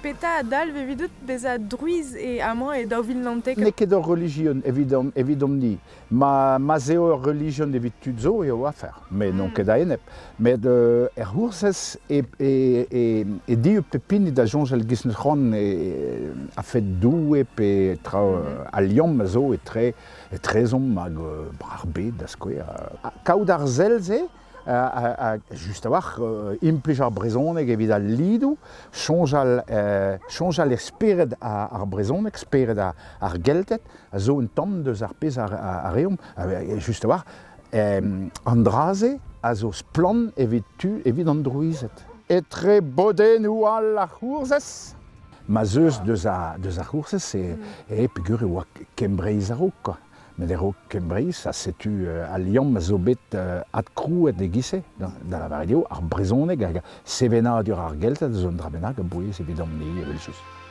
Petra a dalv evidout bezañ drouiz e amañ e 2019? N'eo ket ur relijion evidomp, evidomp-ni. Ma, ma'z eo ur relijion evit tud zo eo afer, met n'on ket a-enep. Met euh, er c'hoursez e, e, e, e dieub pep hini da soñjal giz n'eus c'hoant e, a-fet Doue pe traoù mm -hmm. al liamm a zo etre etrezomp hag euh, ar bed da skouer. Kaout ar sell-se just a-walc'h implij ar brezhoneg evit al lidoù, soñjal, soñjal er spered ar brezhoneg, spered ar Gelted, a zo un tamm deus ar pezh a reomp. Just a-walc'h, an dra-se a zo splann evit tu, evit an drouized. Etre bodennoù all ar c'hourzhez, ma 'z eus deus ar c'hourzhez, e peogwir e oa Kembreiz a-raok kwa. Met e-raok Kembreiz, ha setu al liamm a zo bet adkrouet e-giz-se, da lavaret eo ar brezhoneg hag sevenadur ar Gelted a zo un dra bennak a-bouez evidomp-ni evel-just.